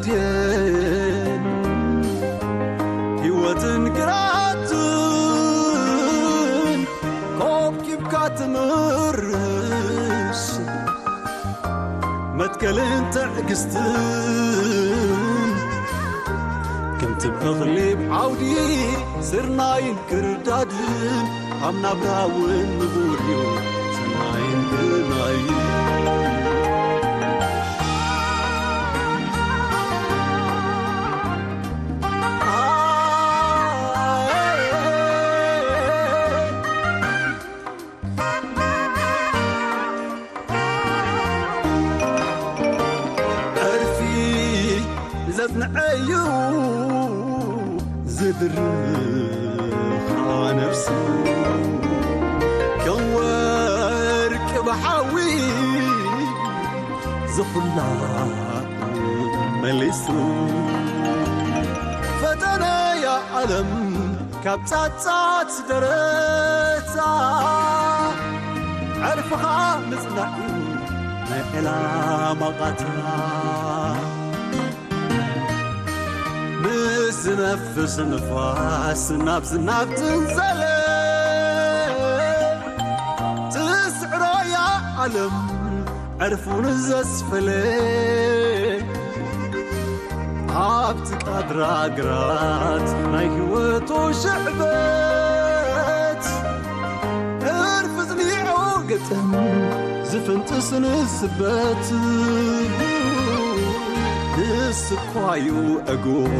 ግዜን ህይወትን ግራትን ኮብኪብካ ትምርስ መትከልን ትዕግስትን ከምቲ እኽሊ ብዓውዲ ስርናይን ክርዳድን ኣብ ናብራ እውን ንቡር እዩ ሰናይን ግርማይን። ዕርፊ ዘጽንዐዩ ዝድርኻ ነፍሱ ከም ወርቂ ብሓዊ ዝኹላ መሊሱ ፈተነያ ዓለም ካብ ጻጻት ደረታ ዕርፍኻ ምጽናዕ እዩ ናይ ዕላማ ቃታ። ምስ ዝነፍስ ንፋስ ናብ ዝናብ ትንዘለ ትስዕሮያ ዓለም ዕርፉን ዘስፈለ ኣብቲ ቃድራ ግራት ናይ ህይወቱ ሽዕበት ዕርፊ ዝኒዑ ግጥም ዝፍንጥስ ንስበት ንስኳዩ ዕጉብ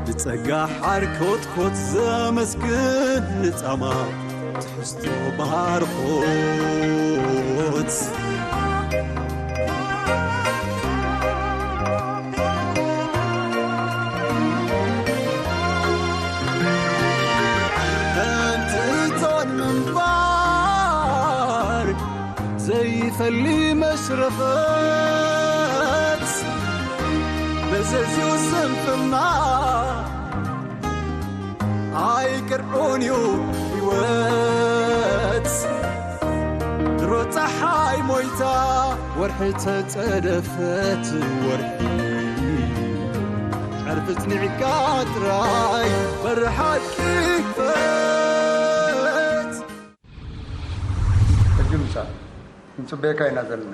ብጸጋ ሓርኮትኮት ዘመስግን ንጻማ ትሕዝቶ ባርኾት። እንትን ምንባር ዘይፈሊ መሽረፈት መዘዝዩ ስንፍና ኣይቅርዑን እዩ ህይወት ድሮ ፀሓይ ሞይታ ወርሒ ተፀደፈት ወርሒ ዕርፊ ፅኒዕካ ጥራይ በሪ ሓቂ ክፈት። ሕጂ ምጻእ ክንጽበየካ ኢና ዘለና።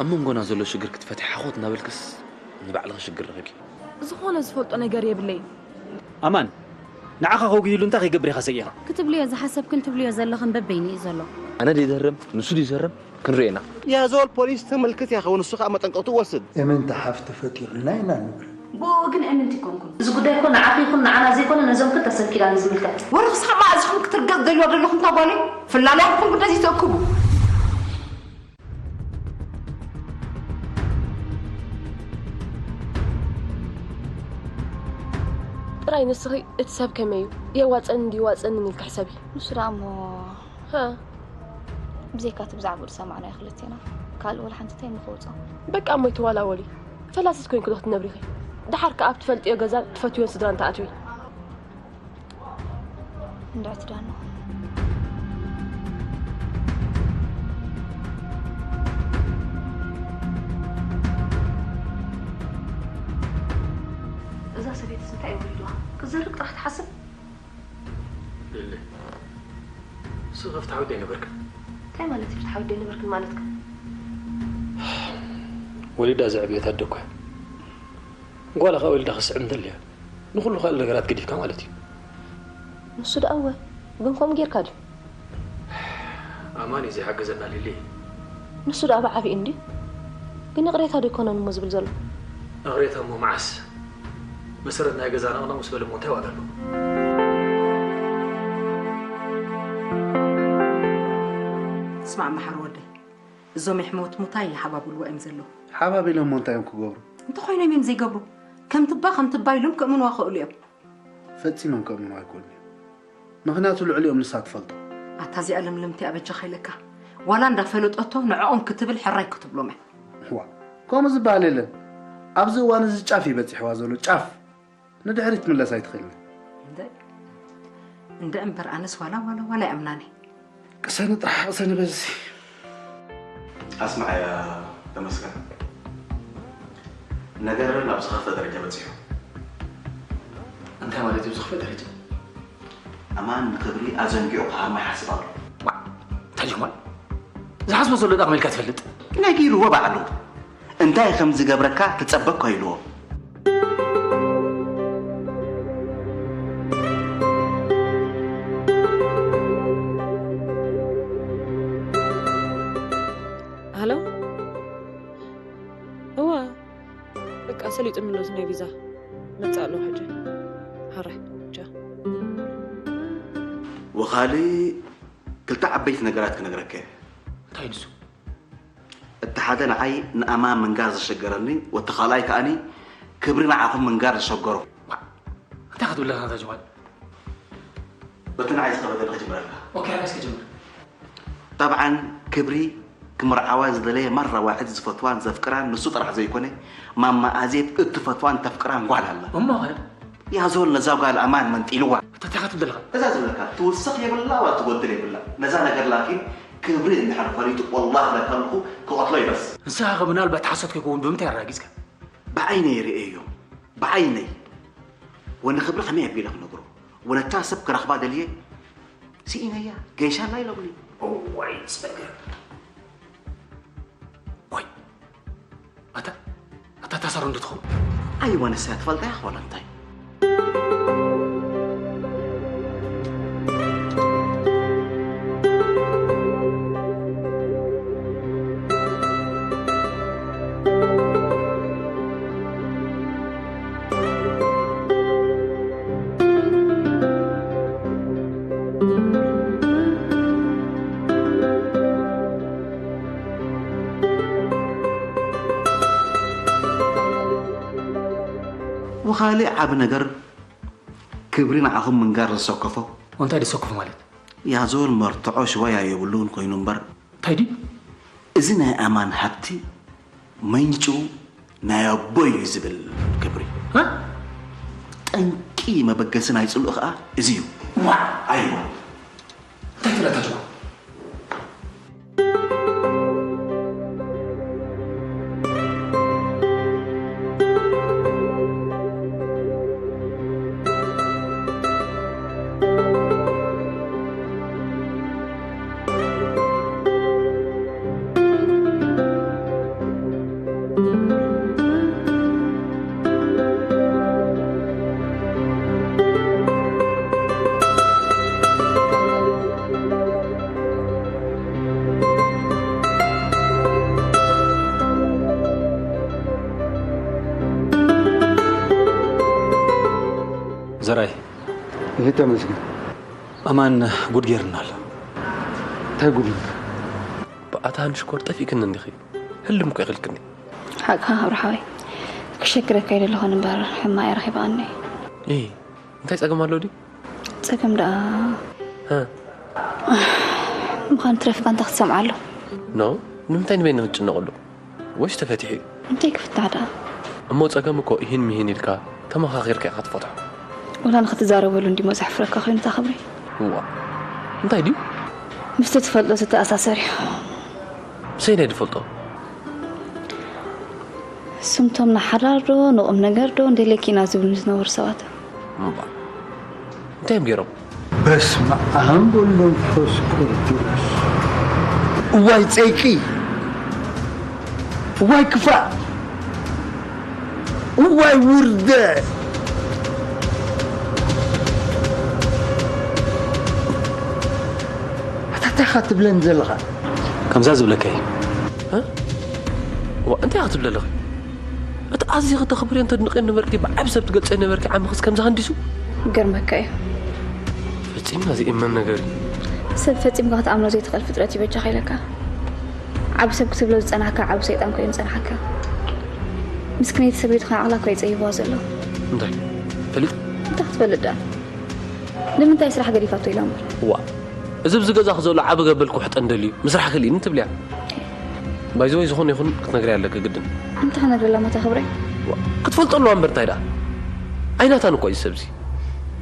ኣብ መንጎና ዘሎ ሽግር ክትፈትሒ ሓኾት እናበልክስ ንባዕልኺ ሽግር ረኺብኪ። ዝኾነ ዝፈልጦ ነገር የብለይን። ኣማን ንዓኻ ከጉይሉ እንታይ ከይገብር ኢኻ ሰጊእኻ? ክትብልዮ ዝሓሰብክን ትብልዮ ዘለኽን በበይኑ እዩ ዘሎ። ኣነ ድየ ዝህረም ንሱ ድዩ ዝህረም ክንሪኦ ኢና። ያዞል ፖሊስ ተመልክት ያኸውን እሱ ከዓ መጠንቀቕቱ ወስድ። እምንቲ ሓፍ ተፈጢሩልና ኢና ንብል። ብኡ ግን እምንቲ ኣይኮንኩን። እዚ ጉዳይ እኮ ንዓኺ ይኹን ንዓና ዘይኮነ ነዞም ክልተ ሰብ ኪዳን እዩ ዝምልከት። ወረ ክሳዕ መኣዝኹም ክትርገጽ ደልዋ ደለኹም እታ ጓለይ? ፍላላይኩም ጉዳይ ዘይትእክቡ። ጥራይ ንስኺ እቲ ሰብ ከመይ እዩ የዋፅእኒ ድዩ ይዋፅእንን ኢልኪ ሕሰቢ። ንሱ ደኣ እሞ ሃ ብዘይካ እቲ ብዛዕባኡ ዝሰማዕናዮ ክልቴና ካልእ ወላ ሓንቲ እንታይ ንኸውፅኦ። በቃ እሞ ኣይትዋላወሊ። ፈላሲት ኮይንኪ ዶ ክትነብሪ ኢኺ? ደሓር ከኣ ኣብ ትፈልጥዮ ገዛን ትፈትውዮን ስድራን ትኣትዊ። እንድዒ ትዳኖ። እዛ ሰበይትስ እንታይ እዩ ወሪድዋ? ክትዘርግ ጥራሕ ትሓስብ? ሊሊ፣ ንስኺ ፍትሓዊት ዶ ኣይነበርክን? እንታይ ማለት እዩ ፍትሓዊት ዶ ኣይነበርክን ማለትከ? ወሊዳ ዘዕበየት ኣደ እኮ እያ። ጓላ ከኣ ወሊዳ ክትስዕብ እንተልያ፣ ንኹሉ ካልእ ነገራት ገዲፍካ ማለት እዩ። ንሱ ደኣ እወ፣ ግን ከምኡ ጌርካ ድዩ? ኣማን እዩ ዘይሓገዘና ሊሊ። ንሱ ደኣ ብዓቢኡ እንድዩ። ግን ይቕሬታ ዶ ኣይኮነን እሞ ዝብል ዘሎ? እቕሬታ እሞ መዓስ? መሰረት ናይ ገዛና ቅደም ምስ በለ እሞ እንታይ ዋጋ ኣለዎ? ስማዕ መሓሪ ወደይ፣ እዞም የሕመውት ሙታይ ይሓባብልዎ እዮም ዘለዉ። ሓባቢሎም እሞ እንታይ እዮም ክገብሩ? እንተኾይኖም እዮም ዘይገብሩ። ከምትባ ከምትባ ኢሎም ክእምንዋ ክእሉ እዮም። ፈጺሞም ከእምንዋ ኣይክእሉን እዮም። ምኽንያቱ ልዕሊኦም ንሳ ትፈልጦ። ኣታ እዚኣ ለምለምቲ ኣበጃኻ ኢለካ። ዋላ እንዳፈለጠቶ ንዕኦም ክትብል ሕራይ ክትብሎም እያ። ዋእ ከምኡ ዝበሃል የለን። ኣብዚ እዋን እዚ ጫፍ እዩ በጺሕዋ ዘሎ ጫፍ። ንድሕሪት ክትምለስ ኣይትኽእልን። እንደ እንደ እምበር ኣነስ ዋላ ዋላ ዋላ ይኣምናኒ። ቅሰኒ ጥራሕ ቅሰኒ በዚ። ኣስምዓያ ተመስገን። ነገር ናብ ዝኸፍአ ደረጃ በጺሑ። እንታይ ማለት እዩ ዝኸፍአ ደረጃ? ኣማን ንክብሪ ኣዘንጊዑ ክሃርማ ይሓስብ ኣሎ። ዋ፣ እንታይ እዩ ማለት? ዝሓስቦ ዘሎ ዳኣ ከመይ ኢልካ ትፈልጥ? ነጊርዎ ባዕሉ። እንታይ ከም ዝገብረካ ትጸበ እኮ ኢልዎ። ሃሎ? እዋ፣ በቃ ሰሊጡ ምሎት ናይ ቪዛ መጽእ ኣለኹ ሕጂ። ሃራይ፣ ቻው። ወኻሊ ክልተ ዓበይቲ ነገራት ክነግረከ። እንታይ ንሱ? እቲ ሓደ ንዓይ ንኣማን ምንጋር ዘሸገረኒ፣ ወቲ ካልኣይ ከኣኒ ክብሪ ንዓኹም ምንጋር ዘሸገሮ። ዋ፣ እንታይ ክትብለና ታጅዋል? በቲ ንዓይ ዝኸበደኒ ክጅምረልካ። ኦኬ፣ ኣነ እስከ ጀምር። ጠብዓን ክብሪ ክምርዓዋ ዝደለየ ማራ ዋሕድ ዝፈትዋን ዘፍቅራን ንሱ ጥራሕ ዘይኮነ፣ ማማ ኣዜብ እትፈትዋን ተፍቅራን ጓል ኣላ። እሞ ኸ? ያዞል ነዛ ጓል ኣማን መንጢልዋ። እንታይ ትብል ዘለኻ? እዛ ዝብለካ ትውስኽ የብላ ዋ ትጎድል የብላ። ነዛ ነገር ላኪን ክብሪ እንድሕር ፈሊጡ ወላሂ ለካ ኣለኹ ክቐትሎ ይበስ። ንስኻ ኸ ምናልባት ሓሶት ከይከውን ብምንታይ ኣረጋጊጽካ? ብዓይነይ ርእየዮ። ብዓይነይ። ወነ ክብሪ ከመይ ኣቢለ ክነግሮ? ወነታ ሰብ ክረኽባ ደልየ ስኢነያ፣ ገይሻላ ኢሎምኒ። እዋይ ጸገም። ቆይ፣ ኣታ፣ ኣታ ታሳሮ እንዶ ትኸውን? ኣይወ ንሳ ትፈልጣ እያ፣ ዋላ እንታይ። ወኻልእ ዓቢ ነገር፣ ክብሪ ንዓኹም ምንጋር ዘሰከፎ። እንታይ ዘሰከፎ ማለት? ያዞን መርትዖ ሽወያ የብሉን ኮይኑ እምበር። እንታይ ድዩ? እዚ ናይ ኣማን ሃብቲ መንጩ ናይ ኣቦይ እዩ ዝብል ክብሪ። እ? ጠንቂ መበገሲ ናይ ጽልኡ ኸኣ እዚ እዩ። ዋ! ኣይዋ! እንታይ ትብለካ ኣለኻ? ዘርኣይ። ይህ ተመስገን። ኣማን ጉድ ጌርና ኣሎ። እንታይ ጉድ እዩ? ብኣታ ሃንሽኮር ጠፊእክኒ እንዲኺ። ህልም እኮ ኢኺልክኒ። ሓቅኻ ኣብርሃወይ። ክሸግረካ ኣይደለኹን እምበር ሕማቕ እየ ረኺባኒ። እ፣ እንታይ ጸገም ኣሎ ድዩ? ጸገም ደኣ እ። ምዃኑ ትረፍካ እንታይ ክትሰምዓሉ? ኖ፣ ንምንታይ ንበይኒ ክትጭነቕሉ? ወይስ ተፈቲሑ እዩ? እንታይ ክፍታሕ ደኣ? እሞ ጸገም እኮ ኢሂን ሚሂን ኢልካ ተመኻኺርካ ኢኻ ትፈትሖ። ወላ ንኽትዛረበሉ እንዲሞ ዘሕፍረካ ኮይኑ እታ ክብሪ። እዋ። እንታይ ድዩ? ምስቲ ትፈልጦ ዝተኣሳሰር እዩ። ብሰይናይ ዝፈልጦ? ስምቶም ንሓዳር ዶ ንቑም ነገር ዶ እንደልየኪ ኢና ዝብሉኒ ዝነበሩ ሰባት። እምባ። እንታይ እዮም ገይሮም? በስመ ኣብ ወወልድ ወመንፈስ ቅዱስ። እዋይ ጸይቂ! እዋይ ክፋእ! እዋይ ውርደት! ኣታ እንታይ ኢኻ ትብለኒ ዘለኻ? ከምዛ ዝብለካ እዩ። እ? እዋ፣ እንታይ ኢኻ ትብለ ኣለኻ? እቲ ኣዝኺ ተኽብርዮን ተድንቕዮን ነበርኪ፣ ብዓቢ ሰብ ትገልጸዮ ነበርኪ፣ ዓመኽስ ከምዚ ሃንዲሱ? ይገርመካ እዩ። ፈጺምካ ዘይእመን ነገር እዩ። ሰብ ፈጺምካ ክትኣምኖ ዘይትኽእል ፍጥረት እዩ በጃኻ ኢለካ። ዓቢ ሰብ ክትብሎ ዝጸናሕካ ዓቢ ሰይጣን ኮይኑ ዝጸናሕካ። ምስክነይቲ ሰብሪትካ ዓቕላ እኮ እዩ ጸይብዋ ዘሎ። እንታይ? ፈሊጥ? እንታይ ክትፈልጥ ደኣ? ንምንታይ ስራሕ ገዲፋቶ ኢላ እምበር? እዋ፣ እዚ ኣብዚ ገዛኹ ዘሎ ዓቢ ገበል ክውሕጠን ደልዩ፣ ምስራሕ ክልኢኒ ትብልያ? ባይዘወይ፣ ዝኾነ ይኹን ክትነግርያ ኣለኪ ግድን። እንታይ ክነግረላ ሞታ ክብረይ? ዋ፣ ክትፈልጦ ኣለዋ እምበር እንታይ ደኣ? ኣይናታን እኮ እዩ ሰብዚ።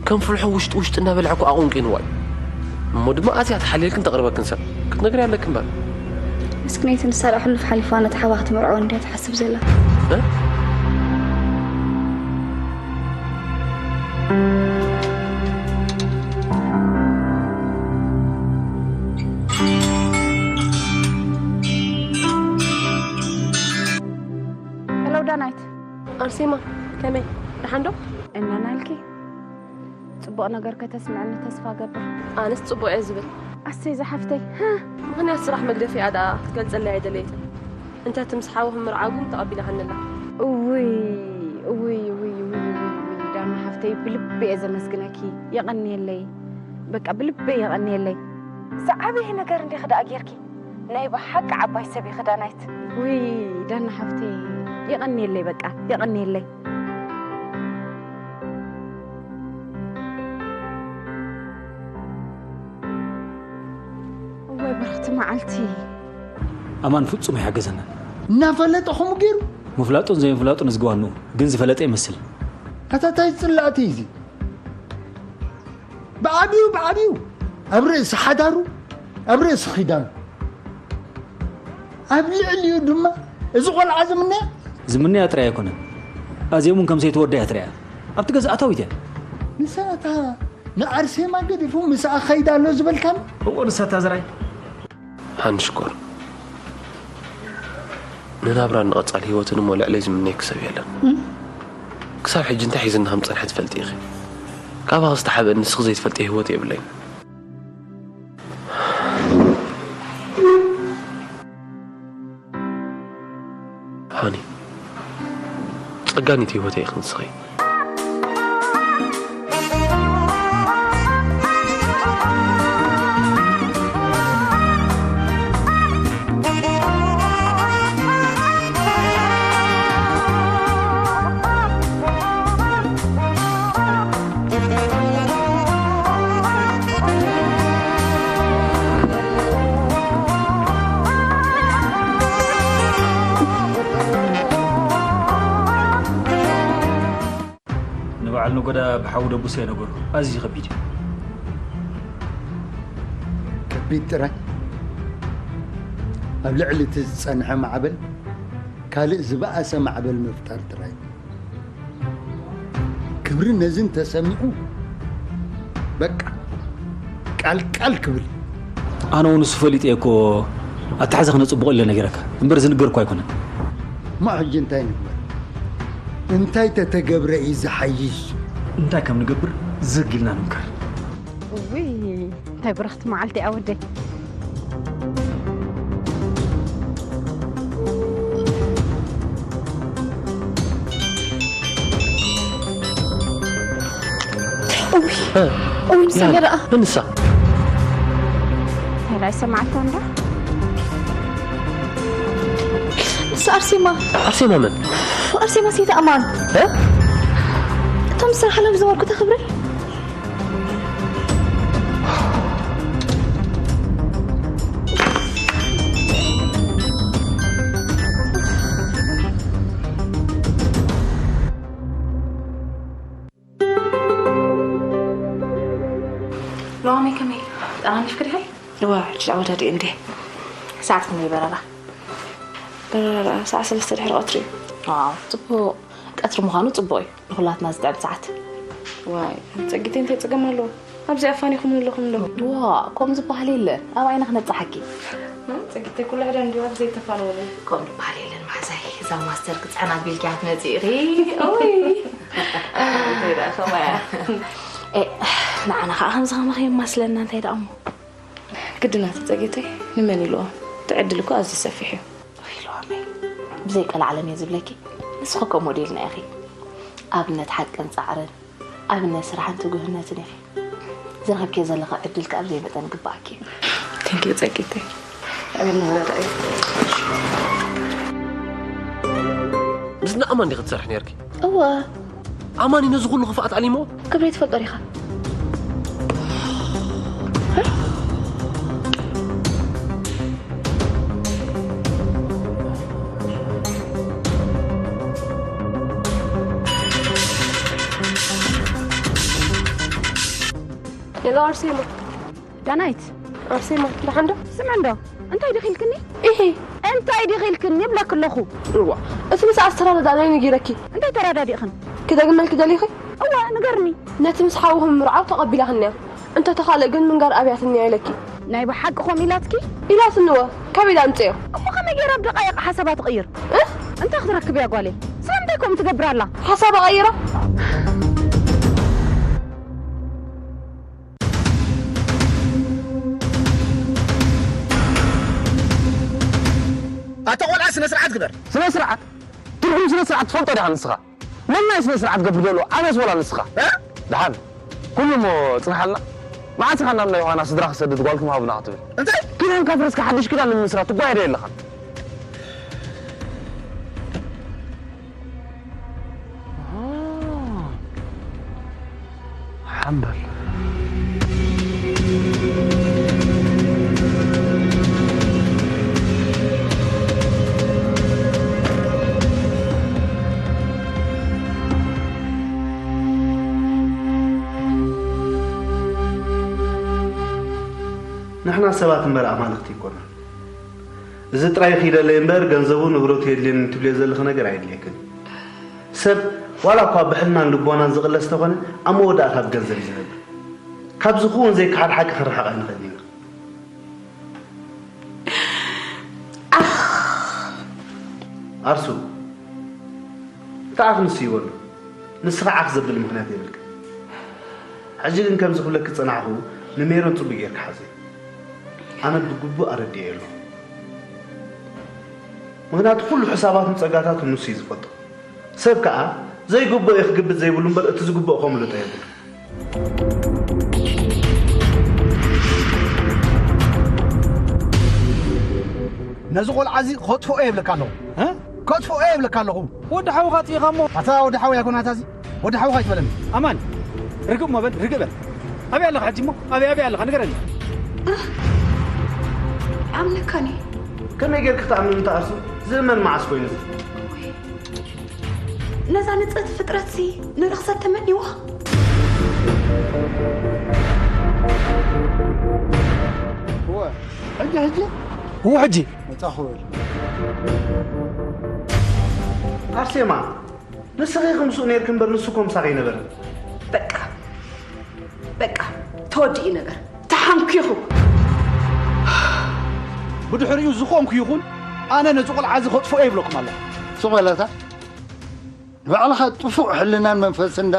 ከም ፍልሖ ውሽጢ ውሽጢ እናበልዐ እኮ ኣቑንቂንዋ እዩ። እሞ ድማ ኣዝያ ትሓልየልክን ተቕርበክን ሰብ ክትነግርያ ኣለኪ እምበር። ምስክነይቲ ንሳ ደኣ ሕሉፍ ሓሊፋ ነቲ ሓዋ ክትምርዖ እንድያ ትሓስብ ዘላ። እ? ደሓን ዶ? እናናልኪ ጽቡቕ ነገር ከተስምዕኒ ተስፋ ገብር። ኣነስ ጽቡቕ እየ ዝብል። ኣሰይ ዝሓፍተይ። ምኽንያት ስራሕ መግደፊኣ ደኣ ክትገልጸለይ ኣይደለየትን። እንተ እቲ ምስ ሓውኺ ምርዓው ግን ተቐቢላትኒ ኣላ። እውይ እውይ እውይ እውይ እውይ እውይ ዳና ሓፍተይ ብልቢ እየ ዘመስግነኪ። የቐንየለይ። በቃ ብልቢ የቐንየለይ። ዝዓበየ ነገር እንዲኺ ደኣ ጌርኪ። ናይ ብሓቂ ዓባይ ሰብ ኢኺ ዳናይት። ውይ ዳና ሓፍተይ የቐንየለይ በቃ የቐንየለይ። እዋይ ብርኽቲ መዓልቲ። ኣማን ፍጹም ኣይሓገዘናን። እናፈለጠ ከምኡ ገይሩ ምፍላጡን ዘይምፍላጡን እዚ ግዋንኡ ግን ዝፈለጠ ይመስል። ኣታ ታይ ጽላእቲ እዚ ብዓብዩ ብዓብዩ ኣብ ርእሲ ሓዳሩ ኣብ ርእሲ ኺዳኑ ኣብ ልዕሊኡ ድማ እዚ ቆልዓ ዝምነያ ዝምነያ ጥራይ ኣይኮነን ኣዝዮም እውን ከም ዘይትወዳ እያ ትሪኣ ኣብቲ ገዛ ኣታዊት እያ ንሳ እታ ንኣርሴማ ገዲፉ ምስኣ ኸይዳ ኣሎ ዝበልካኒ እዎ ንሳ እታ ዘራይ ሃኒ ሽኮር ንናብራን ንቐጻሊ ህይወትን እሞ ልዕለይ ዝምነየኪ ሰብ የለን። ክሳብ ሕጂ እንታይ ሒዝኒ ከም ዝጸንሐ ትፈልጢ ኢኺ። ካባኺ ዝተሓበ ንስኺ ዘይትፈልጥዮ ህይወት የብለይን። ሃኒ ጸጋኒት ህይወተይ ኢኺ ንስኺ። ንበዓል ነጎዳ ብሓዊ ደቡሰ ነገሩ ኣዝዩ ከቢድ እዩ። ከቢድ ጥራይ ኣብ ልዕሊ እቲ ዝጸንሐ ማዕበል ካልእ ዝበኣሰ ማዕበል ምፍጣር ጥራይ። ክብሪ ነዚ እንተሰሚዑ በቃ ቃል ቃል ክብል። ኣነ እውን ንሱ ፈሊጠ እኮ ኣተሓዘ ክነፅብቆ ኢለ ነጊረካ እምበር ዝንገር እኮ ኣይኮነን። እሞ ሕጂ እንታይ ንግበር? እንታይ ተተገብረ እዩ ዝሓይሽ? እንታይ ከም ንገብር ዝግ ኢልና ንምከር። ውይ እንታይ ብርኽቲ መዓልቲ እያ ወደይ። እውይ እውይ ንሰገ ደኣ መንሳ ራይ ሰማዕታ እንዳ ንሳ ኣርሴማ ኣርሴማ መን ኣርሴማ ሴት ኣማን እቶም ስራሕ ለም ዝወርኩ ተኽብሪ ሎሚ ከመይ ጠራኒፍክ ድሕሪ እዋ ሕጂ ኣወዳዲኡ እንዴ ሰዓት ክንደይ በረራ በረራ ሰዓት ሰለስተ ድሕሪ ቀትሪ እዩ ዋው ጽቡቅ ቀትሪ ምዃኑ ጽቡቅ እዩ ንኹላትና ዝጥዕም ሰዓት ዋይ ጸጊተይ እንታይ ጸገም ኣለዎ ኣብዚ ኣፋኒኹም ኣለኹም ዶ ዋ ከምኡ ዝበሃል የለ ኣብ ዓይና ክነጻሓኪ ጸጊተይ ኩሉ ዕዳ እንዲዋ ዘይተፋነወሉ ከምኡ ዝበሃል የለን ማሕዛይ እዛ ማስተር ክጽዕና ቢልኪ ክትመጺ ኢኺ ኦይ ንዓና ከዓ ከምዚ ከማኺ የማስለና እንታይ ደኣ እሞ ግድና ተፀጊተይ ንመን ኢልዋ እቲ ዕድል እኮ ኣዝዩ ሰፊሕ እዩ ኢልዋመይ ብዘይ ቀልዓለም እየ ዝብለኪ ንስኺ እኮ ሞዴልና ኢኺ ኣብነት ሓቅን ፃዕርን ኣብነት ስራሕን ትጉህነትን ኢኺ ዝረኸብክዮ ዘለኺ ዕድል ከዓ ብዘይ መጠን ይግበኣኪ እዩ Thank you ፀጊተይ ኣበልና ረዳኢ ምስ ንኣማን ዲኺ ትሰርሒ ነርኪ እወ ኣማኒ ነዚ ኩሉ ክፍኣት ኣሊሞ ክብረይ ትፈልጦ ዲኻ ሄሎ ኣርሴማ ዳናይት ኣርሴማ ደሓን ዶ ስምዕ እንዶ እንታይ ዲኺ ኢልክኒ ኢሂ እንታይ ዲኺ ኢልክኒ ይብለኪ ኣለኹ እዋ እቲ ምሳኣ ዝተራዳዳእናዮ ነጊረኪ እንታይ ተረዳዲእኽን ክደግመልኪ ደሊኺ እዋ ንገርኒ ነቲ ምስ ሓውኺ ምምርዓው ተቐቢላኽንያ እንተተኻልእ ግን ምንጋር ኣብያትንያ ኢለኪ ናይ ብሓቂ ከምኡ ኢላትኪ ኢላትኒ እወ ካበይ ደኣ ኣምፅእዮ እሞ ከመይ ገይራ ኣብ ደቓይቕ ሓሳባ ትቕይር እንታይ ክትረክብ እያ ጓለይ ስለምንታይ ከምኡ ትገብር ኣላ ሓሳባ ቀይራ ስነ ስርዓት ግበር። ስነ ስርዓት? ትርጉም ስነ ስርዓት ትፈልጦ ዲኻ ንስኻ? መን ናይ ስነ ስርዓት ገብር ዘሎ? ኣነስ ወላ ንስኻ? እ? ደሓን። ኩሉ እሞ ጽንሓልና። መዓስ ኢኻ ናብ ናይ ዮሃና ስድራ ክሰድድ ጓልኩም ሃቡና ክትብል? እንታይ? ኪዳን ካፍረስካ ሓድሽ ኪዳን ንምስራት ትጓየ ዶ የለኻን? ሓምበል። ንሕና ሰባት እምበር ኣማልኽቲ ኣይኮናን። እዚ ጥራይ ይኺደለይ እምበር፣ ገንዘቡ ንብረቱ የድልየኒ ትብልዮ ዘለኺ ነገር ኣየድልየክን። ሰብ ዋላ እኳ ብሕልናን ልቦናን ዝቕለስ እንተኾነ፣ ኣብ መወዳእታ ብገንዘብ እዩ ዝነብር። ካብ ዝኸውን ዘይከሓድ ሓቂ ክንርሕቕ ኣይንኽእልን ኢና። ኣርሱ፣ እቲ ዓኽ ንሱ ይበሉ። ንስኻ ዓኽ ዘብል ምኽንያት የብልካ። ሕጂ ግን ከምዚ ክብለኪ ዝጸናሕኩ ንሜሮን ጽቡቕ ጌርካ ሓዘ። ኣነ ብግቡእ ኣረዲኤ ኣለኹ። ምኽንያቱ ኩሉ ሕሳባቱን ጸጋታቱን ንሱ እዩ ዝፈልጦ። ሰብ ከኣ ዘይግብኦ እዩ ክግብት ዘይብሉ እምበር እቲ ዝግብኦ ከምልጦ የብሉ። ነዚ ቆልዓ እዚ ከጥፍኦ እየ ይብለካ ኣለኹ። እ? ከጥፍኦ እየ ይብለካ ኣለኹ። ወዲ ሓውኻ ኣጥፊእኻ እሞ። ኣታ ወዲ ሓው ኣይኮን ኣታ እዚ። ወዲ ሓውኻ ኣይትበለኒ። ኣማን፣ ርግእ እሞ በል፣ ርግእ በል። ኣበይ ኣለኻ ሕጂ እሞ? ኣበይ፣ ኣበይ ኣለኻ? ንገረኒ። ኣምነካኒ። ከመይ ጌርክ ክትኣምነኒ ትኣርሱ? ዝእመን መዓስ ኮይኑ እዚ? ነዛ ንጽህቲ ፍጥረትሲ ንርኽሰት ተመንይዋ። እወ፣ ሕጂ፣ ሕጂ? እወ፣ ሕጂ። መጻኹ በል። ኣርሴማ፣ ንስኺ ከምስኡ ኔርኪ እምበር ንሱ እኮ ምሳኺ ኣይነበረን። በቃ፣ በቃ፣ ተወዲኡ ነገር። ተሓንኪኹ። ብድሕሪኡ ዝኾንኩ ይኹን፣ ኣነ ነዚ ቆልዓ እዚ ከጥፍኦ ይብለኩም ኣለኹ። ሱቕ በላታ። ንባዕልኻ ጥፉእ ሕልናን መንፈስን እንዳ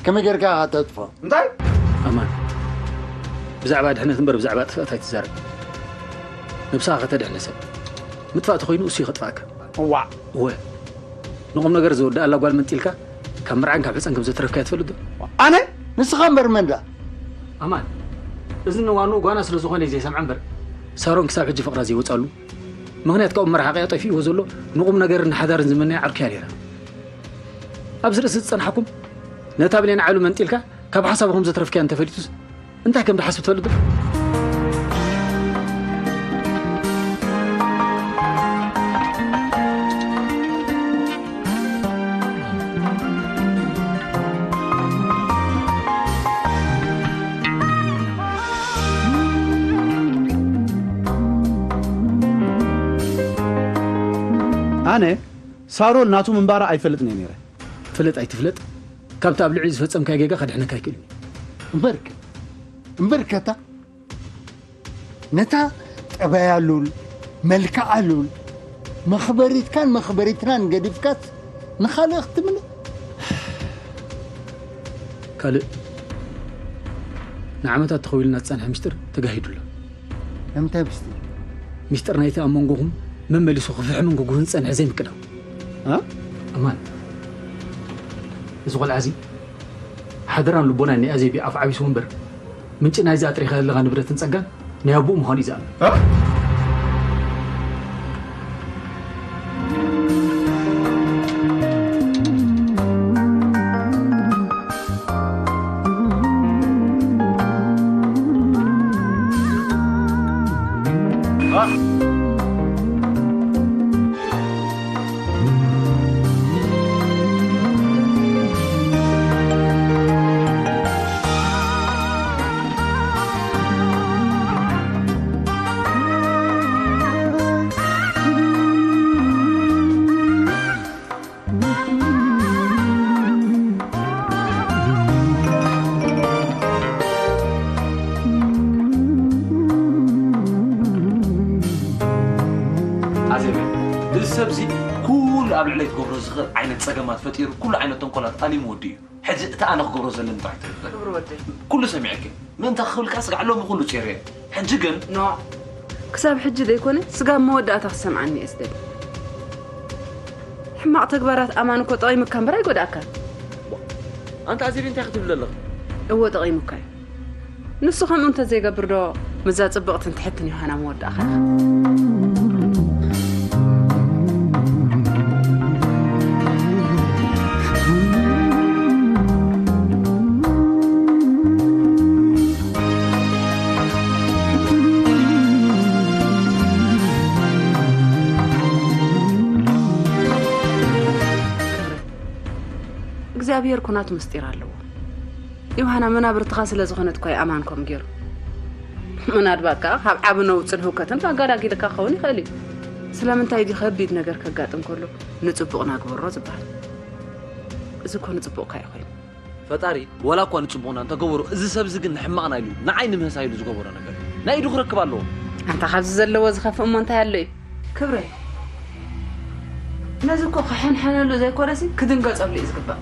ከመይ ጌርካ ኢኻ ተጥፍኦ? እንታይ? ኣማን፣ ብዛዕባ ድሕነት እምበር ብዛዕባ ጥፍኣት ኣይትዛረብ። ነብስኻ ከተድሕን ሰብ። ምጥፋእ ተኾይኑ እሱ እዩ ከጥፍኣካ። እዋእ። እወ። ንቑም ነገር ዘወድኣላ ጓል መንጢልካ ካብ መርዓን ካብ ሕጸን ከም ዘትረፍካያ ትፈልጥ ዶ? ኣነ? ንስኻ እምበር መን ደኣ? ኣማን፣ እዚ ንዋንኡ ጓና ስለ ዝኾነ እዩ ዘይሰምዓ እምበር፣ ሳሮን ክሳብ ሕጂ ፍቕራ ዘይወጻሉ፣ ምኽንያት ካብኡ መርሓቂኣ ጠፊእዎ ዘሎ ንቑም ነገርን ንሓዳርን ዝምነያ ዓርኩ እያ ነይራ። ኣብዚ ርእሲ ዝጸንሓኩም፣ ነታ ብሌን ዓሉ መንጢልካ ካብ ሓሳቡ ከም ዘትረፍካያ እንተፈሊጡስ፣ እንታይ ከም ዝሓስብ ትፈልጥ ዶ? ኣነ ሳሮን ናቱ ምንባራ ኣይፈልጥን እየ ነይረ። ፍለጥ ኣይትፍለጥ፣ ካብቲ ኣብ ልዕሊ ዝፈጸምካዮ ጌጋ ከድሕነካ ኣይክእልን እዩ። እምበርከ፣ እምበርከታ፣ ነታ ጠባያ ሉል፣ መልክዓ ሉል፣ መኽበሪትካን መኽበሪትናን ገዲፍካስ ንኻልእ ክትምነ? ካልእ ንዓመታት ተኸዊሉና ዝጸንሐ ሚስጥር ተጋሂዱ ኣሎ። ንምንታይ ሚስጥር? ሚስጥር ናይቲ ኣብ መንጎኹም መመሊሱ ክፍሕምን ክጉህን ዝጸንሐ ዘይምቅዳው። እ? ኣማን፣ እዚ ቆልዓ እዚ ሓደራን ልቦናን ናይ ኣዜቢ ኣፍ ዓቢሱ እምበር፣ ምንጪ ናይዚ ኣጥሪኻ ዘለኻ ንብረትን ጸጋን ናይ ኣቦኡ ምዃኑ እዩ ዝኣምን። እ? ኣዜበ፣ እዚ ሰብዚ ኩሉ ኣብ ልዕለይ ትገብሮ ዝኽእል ዓይነት ጸገማት ፈጢሩ፣ ኩሉ ዓይነት ተንኮላት ኣሊሙ ወዲኡ እዩ። ሕጂ እቲ ኣነ ክገብሮ ዘለኒ ጥራይ ትብል። ክብሪ ወደይ። ኩሉ ሰሚዐኪ። ምእንታ ክብልካ ስጋዕ ሎሚ ኩሉ ጼርየ። ሕጂ ግን ኖ። ክሳብ ሕጂ ዘይኮነ፣ ስጋብ መወዳእታ ክሰምዓኒ እየ ዝደሊ። ሕማቕ ተግባራት ኣማን እኮ ጠቒሙካ እምበር ኣይጎድኣካን። ኣንታ ኣዜብ እንታይ ክትብል ኣለኺ? እወ ጠቒሙካ እዩ። ንሱ ከምኡ እንተዘይገብር ዶ ምስዛ ጽብቕትን ትሕትን ዮሃና ምወዳእኻ? እግዚኣብሔር ኩናት ምስጢር ኣለዎ። ዮሃና መናብርትኻ ስለ ዝኾነት እኳ እዩ ኣማን ከምኡ ገይሩ። ምናልባት ከኣ ካብ ዓቢ ነውጽን ህውከትን ኣጋላጊልካ ክኸውን ይኽእል እዩ። ስለምንታይ ድዩ ከቢድ ነገር ከጋጥም ከሎ ንጽቡቕ ናግበሮ ዝበሃል? እዚ እኮ ንጽቡቕካ እዩ ኮይኑ። ፈጣሪ ወላ እኳ ንጽቡቕና እንተገበሮ፣ እዚ ሰብ እዚ ግን ንሕማቕና ኢሉ፣ ንዓይ ንምህሳ ኢሉ ዝገበሮ ነገር እዩ። ናይ ኢዱ ክረክብ ኣለዎ። ኣንታ ካብዚ ዘለዎ ዝኸፍእ እሞ እንታይ ኣሎ እዩ? ክብረይ፣ ነዚ እኮ ክሕንሐነሉ ዘይኮነሲ ክድንገጸሉ እዩ ዝግባእ።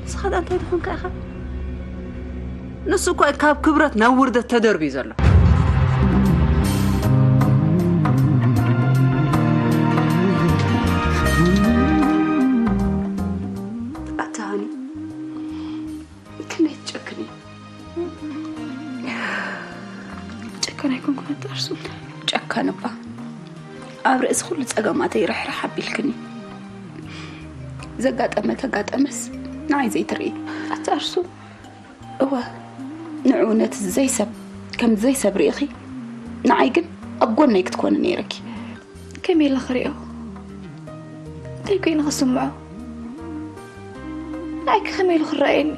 ንስኻ ደኣ እንታይ ዝኾንካ ኢኻ? ንሱ እኮ ካብ ክብረት ናብ ውርደት ተደርብዩ ዘሎ። ኣታ ሃኒ፣ ክንደይ ትጨክኒ? ጨካን ኣይኮንኩን ኣታ ኣርሱ። ጨካን እባ ኣብ ርእሲ ኩሉ ጸገማተይ ርሕርሕ ኣቢልክኒ። ዘጋጠመ ተጋጠመስ ንዓይ ዘይትርኢ። ኣታ ኣርሱ። እወ፣ ንዕኡ ነቲ ዘይሰብ ከም ዘይሰብ ርኢኺ፣ ንዓይ ግን ኣብ ጎነይ ክትኮኒ ነይርኪ። ከመይ ኢለ ክሪኦ? እንታይ ኮይኑ ክስምዖ? ንዓይከ ከመይ ኢሉ ክረኣየኒ?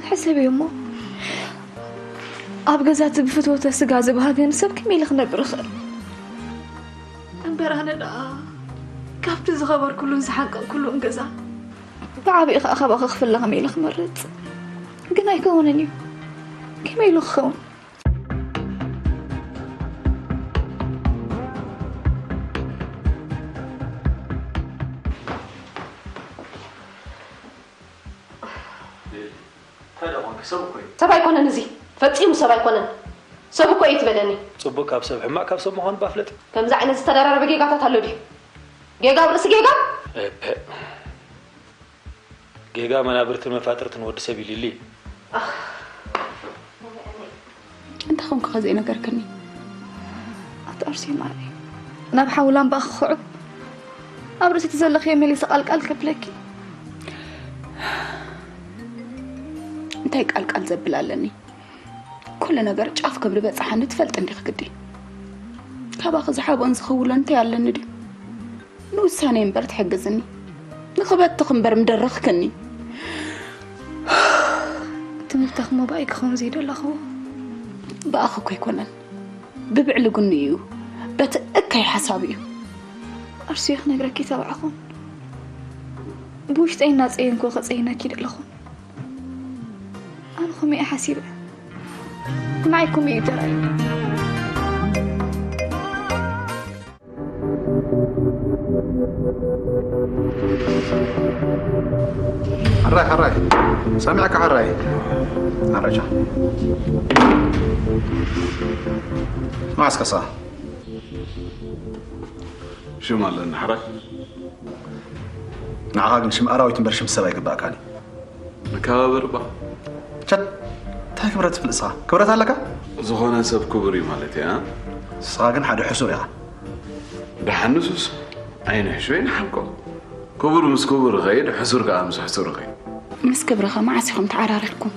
ሕሰብዮ እሞ፣ ኣብ ገዛ እቲ ብፍትወተ ስጋ ዝበሃገኒ ሰብ ከመይ ኢለ ክነብር እኽእል? እምበር ኣነ ደኣ ካብቲ ዝኸበርኩሉን ዝሓንቀቕኩሉን ገዛ ብዓቢኡ ከኣ ካባኺ ክፍለ ከመይ ኢለ ክመርጽ? ግን ኣይከውንን እዩ። ከመይ ኢሉ ክኸውን? እንታይ ደኣ ኮንኪ? ሰብ እኮ እዩ። ሰብ ኣይኮነን፣ እዚ ፈጺሙ ሰብ ኣይኮነን። ሰብ እኮ እዩ ትበለኒ። ጽቡቕ ካብ ሰብ፣ ሕማቕ ካብ ሰብ ምዃኑ ባፍለጥ። ከምዚ ዓይነት ዝተደራረበ ጌጋታት ኣሎ ድዩ? ጌጋ ኣብ ርእሲ ጌጋ? እፐ። ጌጋ መናብርትን መፋጥርትን ወዲ ሰብ ኢልሊ። ኣኽ። እንታይ ኾንኪ ከ ዘይነገርክኒ? ኣቲ ኣርሴማ፣ ናብ ሓዊ ላምባ ክኽዑ ኣብ ርእሲ እቲ ዘለኽዮ መሊሰ ቃልቃል ከብለኪ። እንታይ ቃልቃል ዘብል ኣለኒ? ኩሉ ነገር ጫፍ ክብሪ በጻሓኒ ትፈልጢ እንዲኺ ግዲ። ካባኺ ዝሓብኦን ዝኽውሎን እንታይ ኣለኒ ድዩ? ንውሳኔ እምበር ትሕግዝኒ። ንኽበትኽ እምበር ምደረኽክኒ። ትምህርትኺ እሞ ብኣይ ክኸውን ዘይደለኽዎ? ብኣኺ እኮ ኣይኮነን። ብብዕሊ ጉኒ እዩ። በቲ እከይ ሓሳብ እዩ። ኣርሱየ ክነግረኪ ተባዕኹን። ብውሽጠይ እናጸየንኩ ከጸይነኪ ደለኹን። ኣነ ከምኡ እየ ሓሲበ። ንዓይ ከምኡ እዩ ተራእዩ። ሕራይ፣ ሕራይ። ሰሚዕካ ሕራይ። ሕራይ ቻ። ማስከሳ። ሽም ኣለኒ ሕራይ። ንዓኻ ግን ሽም ኣራዊት እምበር ሽም ሰብ ኣይግባእካን እዩ። ንከባበር እባ። ቸት፣ እንታይ ክብረት ትፍልጥ ንስኻ? ክብረት ኣለካ? ዝኾነ ሰብ ክቡር እዩ ማለት እያ። ንስኻ ግን ሓደ ሕሱር ኢኻ። ደሓን ንሱስ ኣይንሕሾ ኣይንሓምቆ። ክቡር ምስ ክቡር ይኸይድ፣ ሕሱር ከኣ ምስ ሕሱር ይኸይድ። ምስ ክብርኻ መዓስ ኢኹም ተዓራሪኽኩም?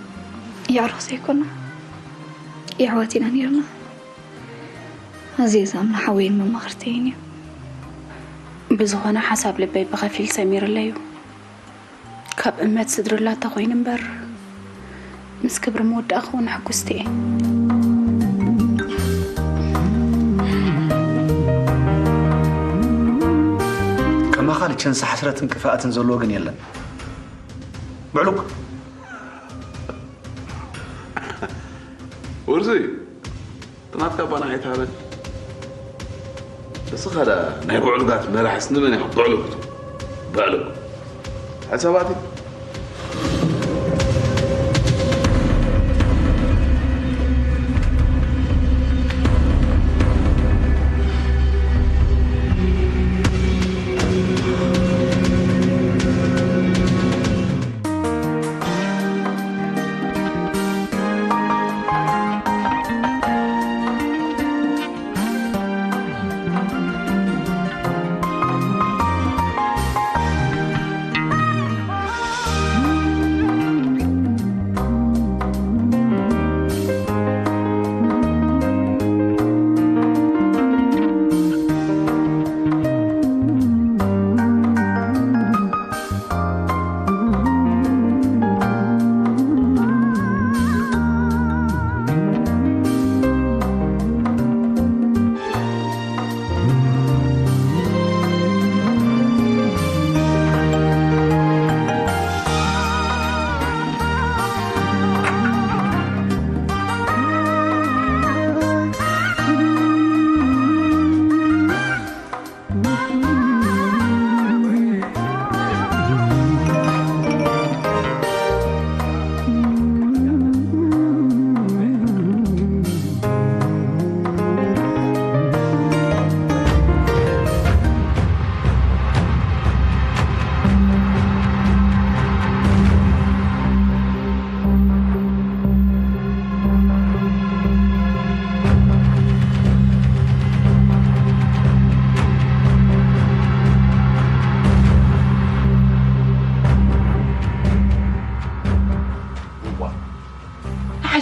የዕሩኽ ዘይኮና፣ የሕዋት ኢና ነይርና። ኣዝየ ዝኣምኖ ሓወይን መማኽርተይን እዩ። ብዝኾነ ሓሳብ ልበይ ብኸፊል ሰሚርለይ እዩ። ካብ እመት ስድርላ ተኾይኑ እምበር፣ ምስ ክብሪ ምውዳእ ክውን ሕጉስቲ እየ። ከማኻ ልቸንሳ ሕስረትን ክፍኣትን ዘለዎ ግን የለን። ብዕሉግ። ወርዙይ፣ ትናትካ ባና ኣይትሃበን። እስኻ ደኣ ናይ ብዕሉጋት መራሕስ ንመን ኢኻ ብዕሉግ ትብል? ብዕሉግ። ሕሰባቲ።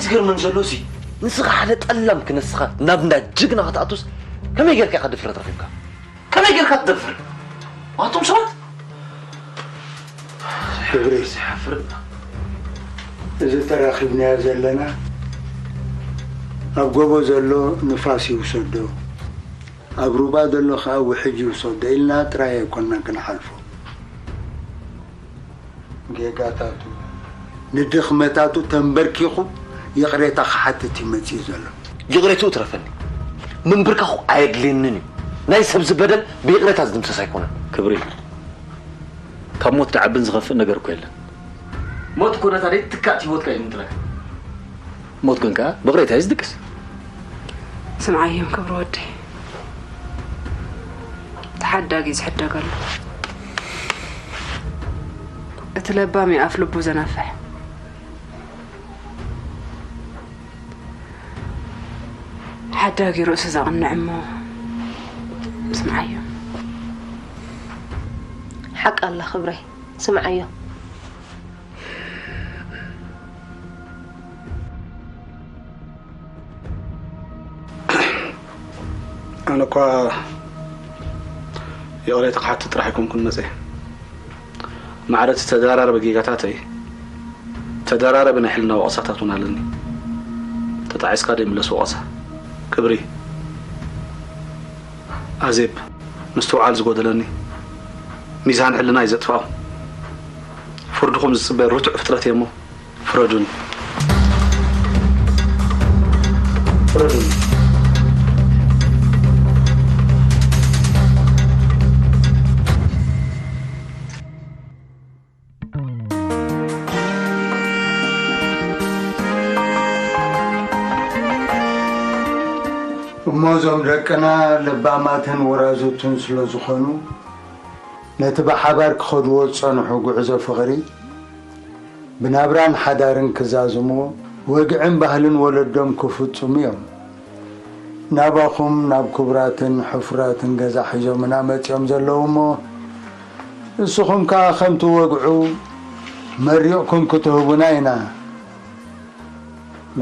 ዝገርመን ዘሎ ሲ ንስኻ ሓደ ጠላም ክነስኻ ናብ እንዳ ጅግና ክትኣቱስ ከመይ ጌርካ ኢኻ ድፍረት ረኺብካ? ከመይ ጌርካ ትደፍር? ኣቶም ሰባት ክብሪ ዝሓፍር እዚ ተራኺብናዮ ዘለና ኣብ ጎቦ ዘሎ ንፋስ ይውሰዶ፣ ኣብ ሩባ ዘሎ ከዓ ውሕጅ ይውሰዶ ኢልና ጥራይ ኣይኮንና ክንሓልፎ። ጌጋታቱ ንድኽመታቱ ተንበርኪኹ ይቕሬታ ክሓትት እዩ መፂኡ ዘሎ። ይቕሬትኡ ትረፈኒ። ምንብርካኹ ኣየድልየንን እዩ። ናይ ሰብ ዝበደል ብይቕሬታ ዝድምሰስ ኣይኮነን። ክብሪ ካብ ሞት ድዓብን ዝኸፍእ ነገር እኮ የለን። ሞት እኮ ነታ ደይትካእ ህይወትካ እዩ ምጥለካ። ሞት ግን ከኣ ብቕሬታ እዩ ዝድቅስ። ስምዓዮም ክብሪ ወደይ፣ ተሓዳጊ ዝሕደግ ኣሎ። እቲ ለባም እዩ ኣፍ ልቡ ዘናፍሕ። ሓዳጊ ርእሱ ዘቕንዕ እሞ ስምዓዮ። ሓቂ ኣላ ክብረይ፣ ስምዓዮ። ኣነ እኳ ይቕሬታ ክሓትት ጥራሕ ኣይኮንኩን መጸ። ማዕረ እቲ ተደራረበ ጌጋታተይ፣ ተደራረበ ናይ ሕልና ወቐሳታት እውን ኣለኒ። ተጣዒስካ ደይምለስ ወቐሳ። ክብሪ። ኣዜብ፣ ምስትውዓል ዝጎደለኒ፣ ሚዛን ሕልና እዩ ዘጥፍኦ። ፍርድኹም ዝጽበ ርቱዕ ፍጥረት እየ እሞ፣ ፍረዱኒ። ፍረዱኒ። እሞ እዞም ደቅና ለባማትን ወራዙትን ስለ ዝኾኑ፣ ነቲ ብሓባር ክኸድዎ ዝጸንሑ ጉዕዞ ፍቕሪ፣ ብናብራን ሓዳርን ክዛዝምዎ፣ ወግዕን ባህልን ወለዶም ክፍጽሙ እዮም። ናባኹም ናብ ክቡራትን ሕፉራትን ገዛ ሒዞምና መጺኦም ዘለዉ እሞ፣ ንስኹም ከኣ ከምቲ ወግዑ መሪቕኩም ክትህቡና ኢና።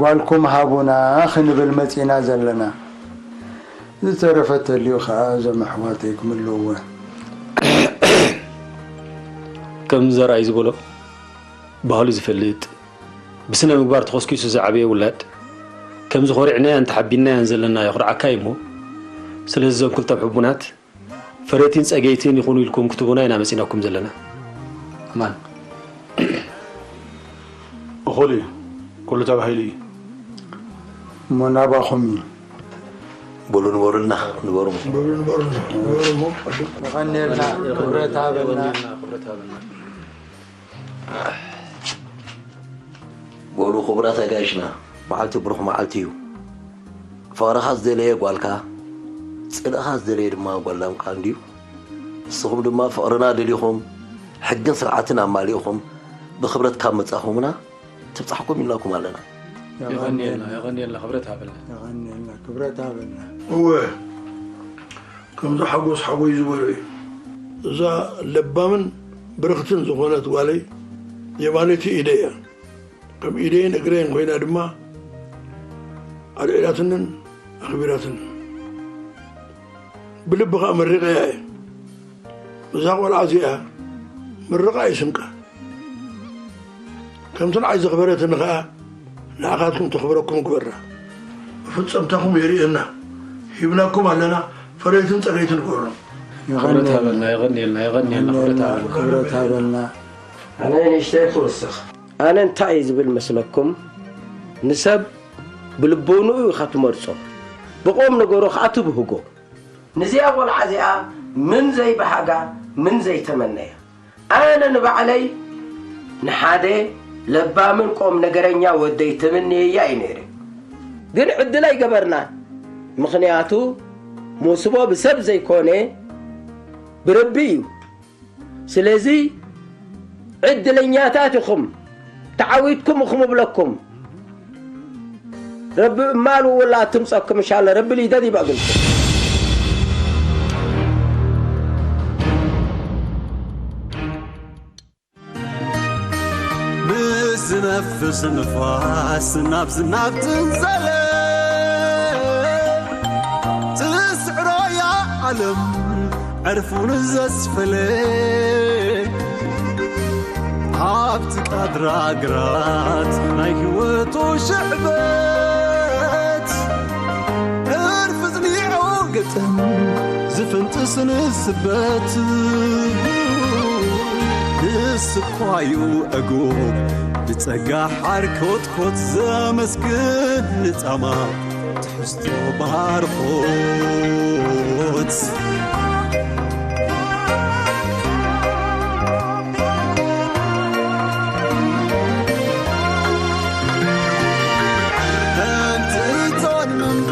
ጓልኩም ሃቡና ክንብል መጺእና ዘለና። ዝተረፈ ተልዩ ከኣ እዞም ኣሕዋተይ ክምልእዎ። ከም ዘርኣይ ዝበሎ ባህሉ ዝፈልጥ፣ ብስነ ምግባር ተኾስኪሱ ዝዓበየ ውላድ፣ ከምዚ ኮሪዕናያን ተሓቢንናያን ዘለና የኹርዓካ እዩ እሞ፣ ስለዚ እዞም ክልተ ሕቡናት ፈረይቲን ጸገይቲን ይኹኑ ኢልኩም ክትህቡና ኢና መጺናኩም ዘለና። ኣማን። እኹል እዩ፣ ኩሉ ተባሂሉ እዩ። እሞ ናባኹም እዩ። በሉ ንበሩልና፣ ንበሩ። የቐንየልና፣ ክብረት ሃበልና። በሉ ክቡራት ኣጋይሽና፣ መዓልቲ ብሩኽ መዓልቲ እዩ። ፍቕርኻ ዝደለየ ጓልካ፣ ጽልእኻ ዝደለየ ድማ ጓል ላምካ እንድዩ። ንስኹም ድማ ፍቕርና ደሊኹም፣ ሕግን ስርዓትን ኣማሊእኹም ብኽብረት ካብ መጻኹምና ትብጻሕኩም ኢልናኩም ኣለና። የቐንየልና፣ የቐንየልና፣ ክብረት ሃበልና። የቐንየልና፣ ክብረት ሃበልና። እወ፣ ከምዚ ሓጎስ ሓጎይ ዝበሎ እዩ። እዛ ለባምን ብርኽትን ዝኾነት ጓለይ የማነይቲ ኢደይ እያ። ከም ኢደይን እግረይን ኮይና ድማ ኣልዒላትንን ኣኽቢራትንን። ብልቢ ኸኣ መሪቐያ እየ። እዛ ቖልዓ እዚኣ ምርቓ እዩ ስንቃ። ከምቲ ንዓይ ዘኽበረትኒ ኸኣ ንዓኻትኩም ተኽብረኩም ግበራ። መፈጸምታኹም የርእየና። ሂብናኩም ኣለና፣ ፈረይትን ጸገይትን ግበሮም። ክብረት ሃበልና፣ የቐንየልና፣ የቐንየልና፣ ክብረት ሃበልና። ክብረት ሃበልና። ኣነ ንእሽተይ ክውስኽ። ኣነ እንታይ እየ ዝብል መስለኩም? ንሰብ ብልቦንኡ ኢኻ ትመርጾ፣ ብቆም ነገሩ ኸኣ ትብህጎ። ንዚኣ ቖልዓ እዚኣ ምን ዘይበሃጋ ምን ዘይተመነያ። ኣነ ንባዕለይ ንሓደ ለባምን ቆም ነገረኛ ወደይ ተመንየያ እዩ ነይረ። ግን ዕድል ኣይገበርናን። ምኽንያቱ ሞስቦ ብሰብ ዘይኮነ ብረቢ እዩ። ስለዚ ዕድለኛታት ኢኹም፣ ተዓዊትኩም ኢኹም እብለኩም። ረቢ እማል ውላ ትምፀኩም እንሻላ ረቢ ሊደት ይበግልኩም። ዝነፍስ ንፋስ ናብ ዝናብ ትንዘለ ትስዕሮ እያ ዓለም ዕርፉ ንዘስፈለ ኣብቲ ቃድራ ግራት ናይ ህይወቱ ሽዕበት ዕርፊ ጽኒዑ ግጥም ዝፍንጥስ ንስበት ንስኳዩ ዕጉብ ብጸጋ ሓርኮትኮት ዘመስግን ንጻማ ትሕዝቶ ባርኾት እንትን ምንባር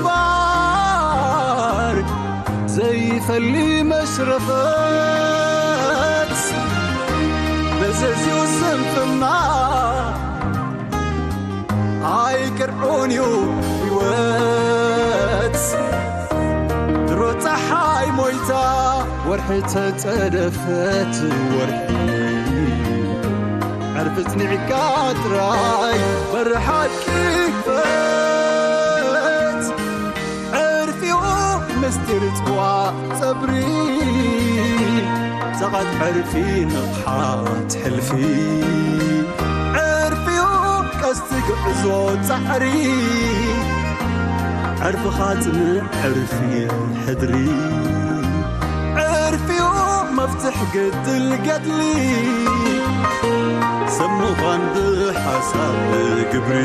ዘይፈሊ መሽረፈት መዘዝዩ ስንፍና ኣይቅርዑን እዩ ህይወት ድሮ ፀሓይ ሞይታ ወርሒ ተፀደፈት ወርሒ ዕርፊ ፅኒዕካ ጥራይ በሪ ሓቂ ክፈት ዕርፊኡ ምስጢር ፅዋ ፀብሪ ሰቓት ዕርፊ ንቕሓት ሕልፊ ዕርፊኡ ቀስቲ ግዕዞ ፃዕሪ ዕርፍኻ ፅንዕ ዕርፊ ሕድሪ ዕርፊኡ መፍትሕ ገድል ገድሊ ሰብ ምዃን ብሓሳብ ግብሪ